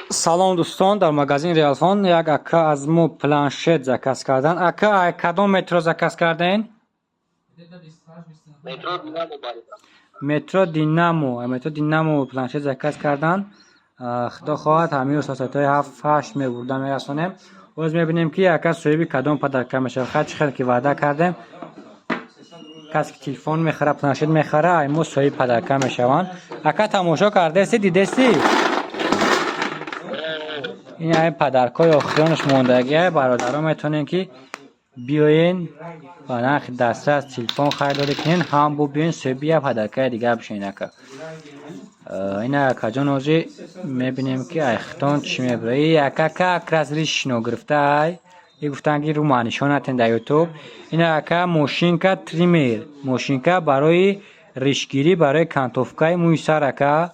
Салом, дӯстон! Дар магазин Реалфон як ака аз мо планшет заказ кардан. Ака, ай кадом метро заказ карден? Метро Динамо, бародар. Метро Динамо, метро Динамо планшет заказ кардан. Худо хоҳад, ҳамин рӯз соатҳои 7-8 мебурда мерасонем. Боз мебинем, ки ака соҳиби кадом подарка мешавад. Хай, чӣ хел ки ваъда кардем, касе ки телефон мехара, планшет мехара, ай мо соҳиби подарка мешаванд. Ака, тамошо кардести, дидести? Ин ай подаркҳои охиронаш мондагия. Бародарон, метавонем, ки биёен, ба нархи дастрас телефон харидорӣ кунен, ҳам бо биёен, соҳиби як подаркаи дигар бишавен. Ака, ина, акаҷон, ҳозир мебинем, ки айхтон чӣ мебура. И ака как раз ришино гирифтаай и гуфтанд, ки рӯ нишонатен дар Ютуб. Ина, ака, мошинка триммер, мошинка барои ришгирӣ, барои кантовкаи мӯи сар, ака.